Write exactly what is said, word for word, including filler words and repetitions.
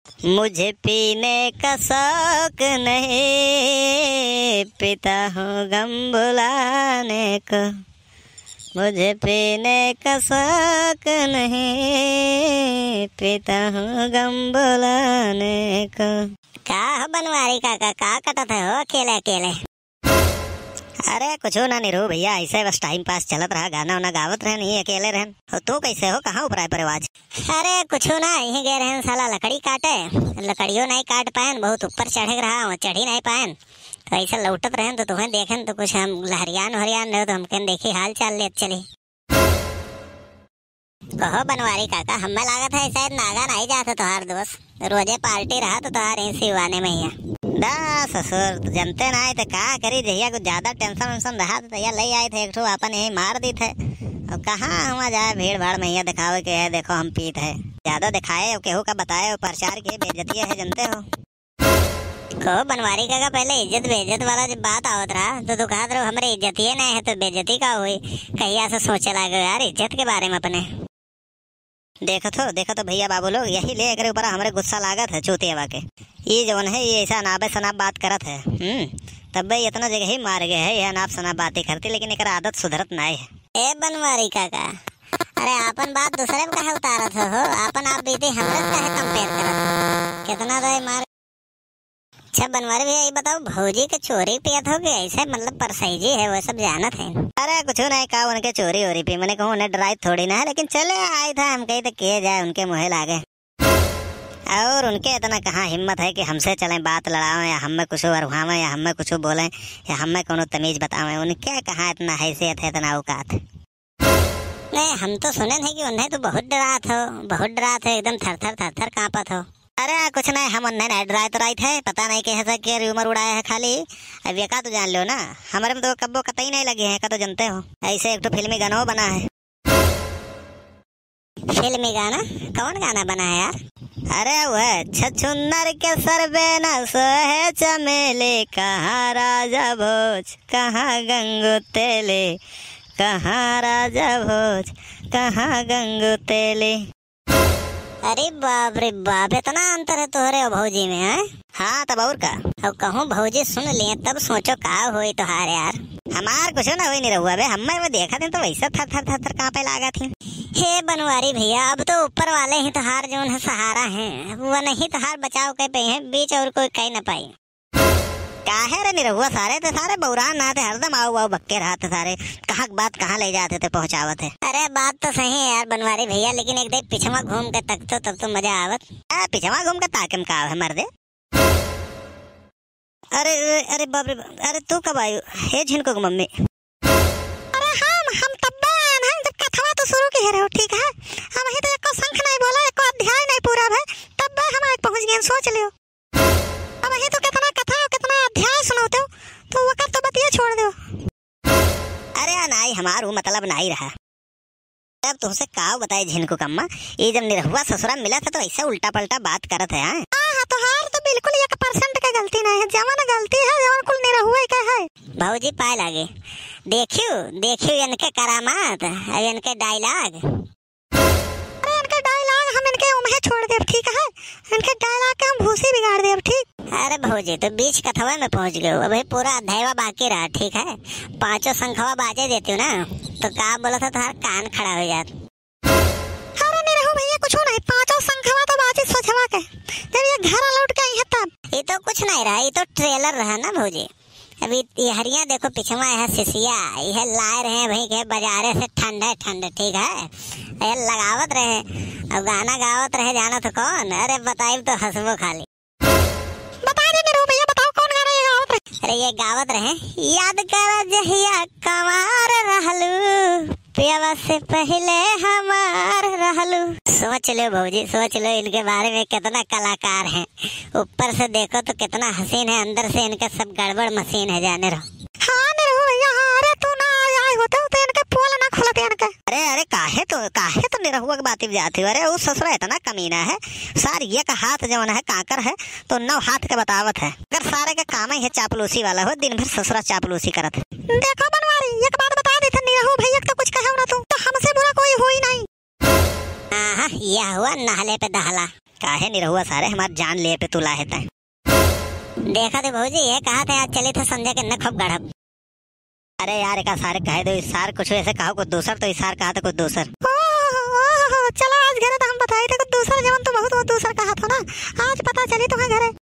मुझे पीने का शौक नहीं, पीता हूँ गम भुलाने को। मुझे पीने का शौक नहीं, पीता हूँ गम भुलाने को। का हो बनवारी काका, का कटत है हो अकेले अकेले? अरे कुछो ना निरहू भैया, ऐसे बस time pass चलत रहा, गाना वाना गावत रहन, यहीं अकेले रहन। और तू कैसे हो, कहाँ उपराय परे हो आज? अरे कुछो ना, यहीं गए रहन साला लकड़ी काटे, लकड़ियो नहीं काट पाएन, बहुत ऊपर चढ़े के रहा, वहाँ चढ़ी नहीं पाएन। तो ऐसे लौटत रहन तो तुम्हें देखेन तो कुछ हम लहरियान उहरियान रहे तो हमके देखी हाल चाल लेत चली। कहो बनवारी काका, हमें लागत है शायद नागा नहीं जात है तोहार दोस्त। रोजे party रहा तो तोहार यहीं सिवाने में ही है। दा ससुर, तू जनते ना है तो का करी, जहिया कुछ ज्यादा tension वेंशन रहा तो तहिया ले आए थे एक ठो, अपन यहीं मार दी थे। और कहाँ हुआ जाए भीड़ भाड़ में, यहाँ दिखावे के है, देखो हम पीत है। ज्यादा दिखाए, केहू का बताए, प्रचार के बेइज्जती है, जनते हो। कहो बनवारी काका, पहले इज्जत बेइज्जत वाला जब बात आवत रहा तो तू कहत रहो हमरे इज्जतिये नहीं है तो बेइज्जती का हुई? कहिया से सोचे लागे यार इज्जत के बारे में अपने। देखत हो, देखत हो भैया बाबू लोग, यही ले एकरे ऊपर हमरे गुस्सा लागत है चूतियावा के। ये जवन है, ये ऐसा अनाबे शनाब बात करत है। हम्म, तब्बे इतना जगह ही मार गए है, ये अनाप शनाप बातें करती, लेकिन एकर आदत सुधरत नाय है। ए बनवारी काका, अरे आपन बात दूसरे पे काहे उतारत हो, हो? आपन आप बीती हमरे से काहे compare करत हो? कितना तो ये मार। अच्छा बनवारी भैया, ये बताओ, भौजी के चोरी पियत हो कि ऐसे, मतलब, परसैजी है, वो सब जानत है? अरे कुछ नहीं, का उनके चोरी हो रही पी, मैंने कहूँ उन्हें डराई थोड़ी ना है, लेकिन चले आए था, हम कही तो किए जाए, उनके मुँहे लागे। और उनके इतना कहाँ हिम्मत है कि हमसे चलें बात लड़ावें या हमें कुछ अरुआवें या हमें कुछ बोलें या हमें कोनो तमीज बतावें। उनके कहाँ इतना हैसियत है, इतना औकात? नहीं, हम तो सुने नहीं कि उन्हें तो बहुत डरात हो, बहुत डरात हो, एकदम थर थर थर थर कांपत हो। अरे कुछ नहीं, हम उन्हें नहीं डराए तो राइत है, पता नहीं कैसे के rumor उड़ाया है खाली। अब ये का तो जान लो ना, हमारे में तो कब्बो कतई नहीं लगे हैं, का तो जानते हो। ऐसे एक तो फिल्मी गानो बना है। फिल्मी गाना? कौन गाना बना है यार? अरे वह छछुन्नर के सर पे न सोहे चमेली, कहाँ राजा भोज, कहाँ गंगू तेली, कहाँ राजा भोज, कहाँ गंगू तेली। अरे बाप रे बाप, इतना अंतर है तोहरे और भौजी में, हैं? हाँ, तब और का? अब कहूँ भौजी सुन लिए, तब सोचो का होई तोहार यार। हमार कुछ ना होई निरहुआ बे, हमें वो देखा दिन तो वैसे थर थर थर थर कांपे लागा थी। हे बनवारी भैया, अब तो ऊपर वाले ही तोहार जौन है सहारा हैं, वो नहीं तोहार बचाव कर पाई हैं, बीच और कोई कह न पाई। काहे रे निरहुआ, सारे ते सारे बौरान ना थे, हरदम आओ आओ बक्के रहत सारे, कहाँ के बात कहाँ ले जाते थे पहुँचावत है। अरे बात तो सही है यार बनवारी भैया, लेकिन एक देख पिछवा घूम के तकतो तब तो मजा आवत। ए, पिछवा घूम के ताके में का है मर्दे? अरे, अरे, अरे बाप रे बाप, अरे तू कब आयु? हे झिनको के मम्मी। अरे हम, हम तब्बे आयन हैं जब कथवा तो शुरू किहे रहो, ठीक है? हम ही तो एको शंख नहीं बोला, एको अध्याय नहीं पूरा भय, तब्बे हम आके पहुँच गए, सोच लियो। अब ही तो कितना कथा, कितना अध्याय सुनाते हो, तो वो कर तो बतिया छोड़ दो। अरे नाई, हमार वो मतलब नाई रहा। अब तुमसे का बताए झिनको कम्मा, ये जब निरहुआ ससुरा मिला था तो ऐसे उल्टा पलटा बात करत है, हाँ? हाँ, हाँ, तोहार तो बिल्कुल एक percent के गलती नहीं है, जवन गलती है, जवन कुल निरहुआ के है। भौजी पाए लागे, देखियो, देखियो इनके करामात, अब इनके dialogue। अरे इनके dialogue हम इनके उम्हे छोड़ देब, ठीक है? इनके dialogue के हम भूसी बिगाड़ देब, ठीक? अरे भौजी, तो बीच कथवा में पहुँच गए हो, अभी पूरा अध्यायवा बाकी रहा, ठीक है? पाँचों शंखवा बाजे देती हो ना, तो का बोला था, तोहार कान खड़ा हो जात। अरे निरहू भैया, कुछ नहीं, पाँचों शंखवा तो बाजी सोझवा के, जब ये घर लौट के आई है तब। ये तो कुछ नहीं रहा, ये तो trailer रहा ना भौजी। अभी ये हरिया देखो, पिछवा है सिसिया, ये लाए रहे हैं भाई के बाजारे से ठंडे ठंडे, ठीक है? ये लगावत रहे, अब गाना गावत रहे, जाना तो कौन? अरे बताइब तो हंसबो खाली। बता दे निरहू भैया, बताओ कौन गाना ये गावत रहे? अरे ये गावत रहे, याद कर जहिया कंवार रहलू, पियवा से पहले हमार रहलू। सोच लो भौजी, सोच लो इनके बारे में, कितना कलाकार हैं। ऊपर से देखो तो कितना हसीन है, अंदर से इनका सब गड़बड़ मशीन है, जाने रहो। हाँ निरहू भैया, हाँ, अरे तू ना आए होते हो तो इनके पोल ना खुलते इनके। अरे, अरे, काहे तो, काहे तो निरहुआ के बात ही जाती हो? अरे, वो ससुरा इतना कमीना है, सार एक हाथ जवन है काकर है, तो नौ हाथ के बतावत है। अगर सारे के काम ही है चापलूसी वाला हो, दिन भर ससुरा चापलूसी करत है। देखो बनवारी, एक बात बता देते, निरहू भैया के तो कुछ कहो ना तू, तो हमसे बुरा कोई होई नहीं। आहा, यह हुआ नहले पे दहला। काहे निरहुआ सारे हमार जान लिए पे तुला है तैं। देखा थे भौजी, ये कहा थे आज चली थे संजय के न खूब गढ़ब। अरे यार, एका सारे कहे दो, ई सार कुछ ऐसे कहो कुछ दूसर, तो ई सार कहा थे कुछ दूसर। ओहो, चला आज घरे तो हम बताई थे कुछ दूसर, जवन तू बहुत, बहुत दूसर कहा था ना। आज पता चली तुम्हें घरे।